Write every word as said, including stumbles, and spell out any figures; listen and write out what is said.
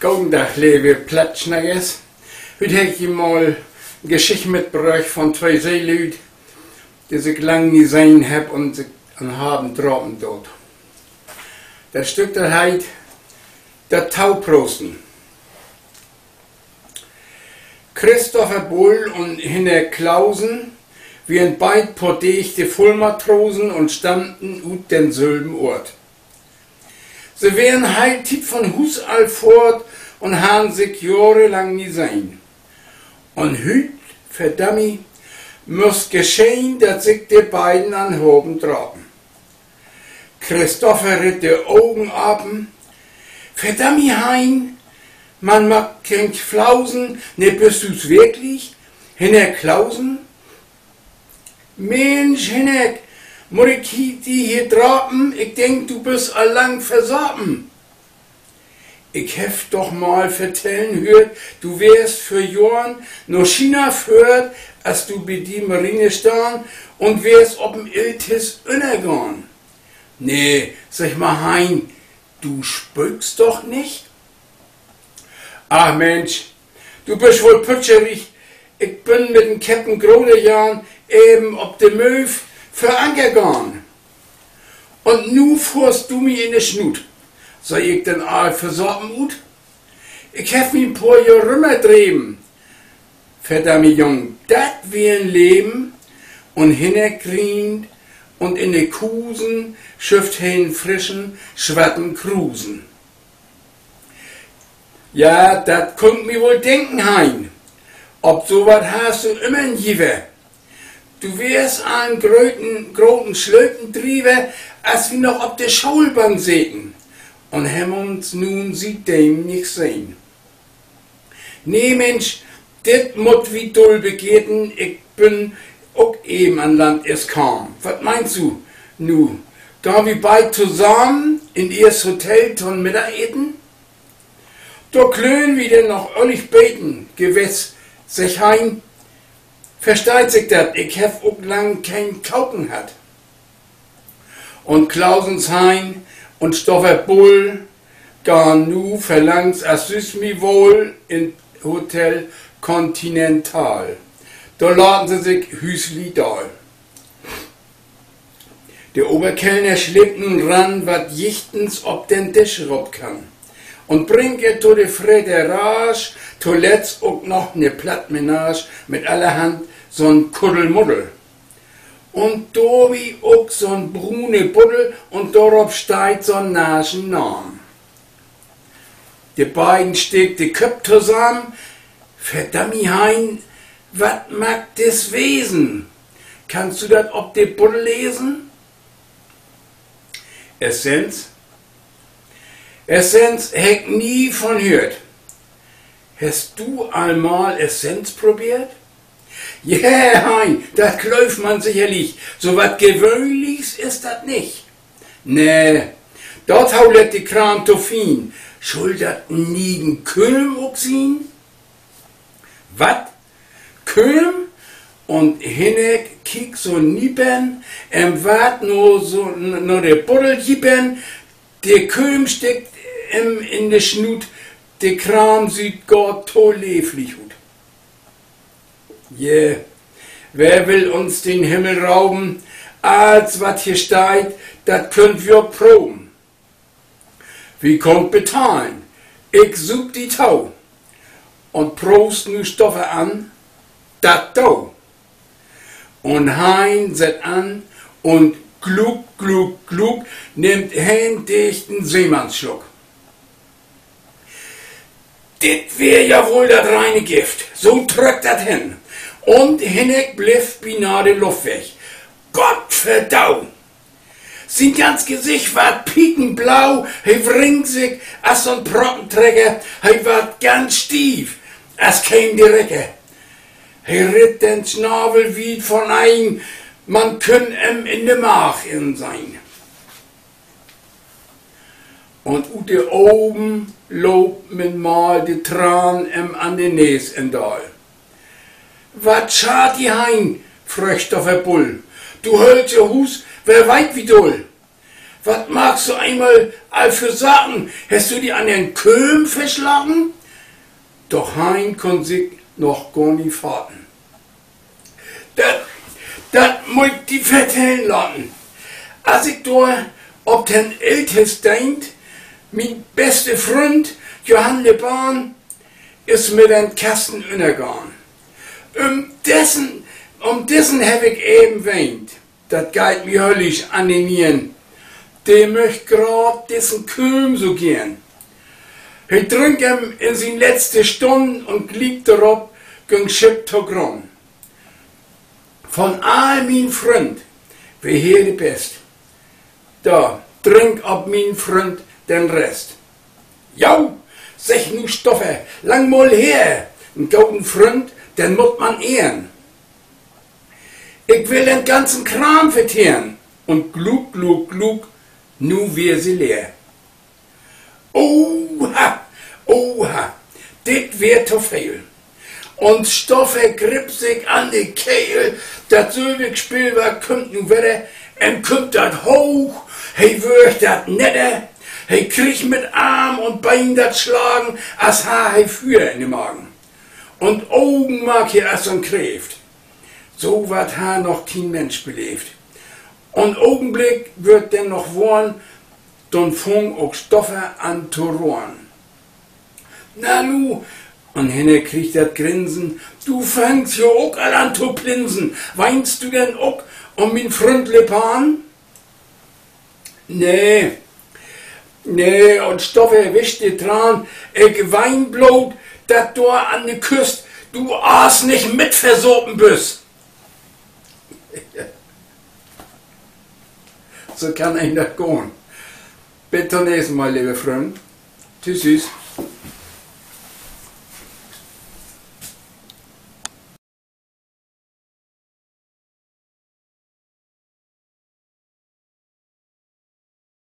Goden Dag, leve Plattsnackers. Hüüt heff ik mal en Geschicht mitbröcht von twee Seelüüd, de sik lang nich sehn hebbt un sik an Harden drapen doot. Dat Stück, dat heet Dat Tauprosten. Christopher Bull un Hinnerk Klausen wieren beid podeegte Vullmatrosen un stammten ut den sülven Oort. Se weren heel Tiet von Huus al foort un harrn sik johrelang nich sehn. Un hüüt, verdammi, müss geschehn, dat sik de beiden an Harden drapen. Christopher ritt de Ogen apen. Verdammi, Hein, man maakt keen Flausen, ne, büst du't wirklich? Hinnerk Klausen? Minsch, Hinnerk, mutt ik di hier drapen? Ik denk, du büst al lang versapen. Ik heff doch mal vertellen höört, du weerst vör Johren na China föhrt, as du bi de Marine stahn, un weerst op en Iltis ünnergahn. Nee, segg mal, Hein, du spöökst doch nich? Ach Minsch, du büst woll pütscherig. Ik bün mit den Käpten Grotejan even op de Mööv vör Anker gahn. Un nu fohrst du mi in de Snuut, seh ik denn al versapen ut. Ik heff mi en poor Johr rümmerdreven. Verdammi Jung, dat weer en Leven. Un Hinnerk grient, un in de Kusen schüfft he en frischen, swatten Krusen. Ja, dat kunn ik mi woll denken, Hein. Op so wat harrst du ümmer en Jever. Du weerst al en groten, groten Slötendriever, as wi noch op de Schoolbank seten, un hebbt uns nu sietdem nich sehn. Nee, Minsch, dit mutt wi dull begeten. Ik bün ok even an Land eerst kamen. Wat meenst du nu? Gahn wi beid tosamen in eerst Hotel to'n Middageten? Dor köönt wi denn noch örnlich beten, gewiss, seggt Hein. Versteiht sik dat, ik heff ok lang keen Koken hatt. Un Klausens Hein un Stoffer Bull gahn nu verlangs as süss mi woll in Hotel Continental. Dor laten se sik hüüsli daal. De Oberkellner slickt nu ran, wat jichtens op den Disch rop kamm, un bringt et to de Fretteraasch toletzt ok noch ne Plattmenaasch mit allerhand so'n Kuddelmuddel. Un dorbi ok so'n brune Buddel, un dorop steiht so'n narschen Naam. De beiden steekt de Köpp tosamen. Verdammi, Hein, wat maakt dis Wesen? Kannst du dat op de Buddel lesen? Essenz? Essenz heff ik nie von höört. Hest du al mal Essenz probeert? Ja, Hein, dat glöövt man sekerlich. So wat Gewöhnlichs is dat nich. Nee, dorto lett de Kraam to fien. Schull dat en niegen Kööm ok sien? Wat? Kööm? Un Hinnerk kiekt so niepern, em warrt na so, na de Buddel jiepern. De Kööm stickt em in de Snuut, de Kraam süht gor to leevlich ut. Je, wer will uns den Himmel rauben? Alls, wat hier steiht, dat köönt wi ok proben. Wi köönt betahlen. Ik suup di to. Un proost nu Stoffer an, dat do. Un Hein sett an un gluck, gluck, gluck, nimmt hen dicht en Seemannsschluck. Dit weer ja woll dat reine Gift. So tröckt dat hen. Un Hinnerk blifft binah de Luft weg. Gottverdau! Sien ganz Gesicht warrt piekenblau, he wringt sik as so'n Proppentrecker, he warrt ganz stief, as keem de Recker. He ritt den Snavel wiet voneen, man kunn em in de Maag in sehn. Un ut de Ogen loopt mit mal de Tranen em an de Nees in daal. Wat schaadt di, Hein?, fröggt Stoffer Bull. Du höllst jo Huus, wer weit wo dull. Wat maakst du eenmal al för Saken? Hest du di an den Kööm verschlagen? Doch Hein kunn sik noch gor nich faten. Dat, dat mutt ik di vertellen laten. As ik dor op den Elter steend, mien beste Fründ Johann Leban is mit den Kasten ünnergahn. Üm dissen, üm dissen heff ik even weent. Dat geiht mi höllisch an de Nieren. De möch graad dissen Kööm so geern. He drunk em in sien letzte Stund un gliek dorop güng Schipp to Grund. Von all mien Fründ weer he de best. Do, drink op mien Fründ den Rest. Jo, segg nu Stoffe, lang mal her, en goden Fründ, den mutt man ehren. Ik will den ganzen Kraam vertehren. Un gluck, gluck, gluck, nu weer se leer. Oha, oha, dit weer to veel. Un Stoffe gripp sik an de Kehl, dat sülvig Speel, wat kümmt nu wedder, em kümmt dat hooch, he würgt dat nedder, he kriggt mit Arm un Been dat Slagen, as harr he Füer in de Magen. Un Ogen maak he as so'n Kreeft. So wat harr noch kien Minsch beleevt. Un Ogenblick würd denn noch wohren, denn fung ok Stoffe an to rohren. Nanu, un Hinne kriggt dat Grinsen, du fangst jo ok al an to plinsen. Weinst du denn ok üm mien Fründ Lepan? Nee, nee, un Stoffe wischt de Traan, ik ween bloot, dat dor an de Küst du aas nich mit versopen büst. So kann een dat gahn. Bit to'n nächsten Mal, leve Frünnen. Tschüss, tschüss.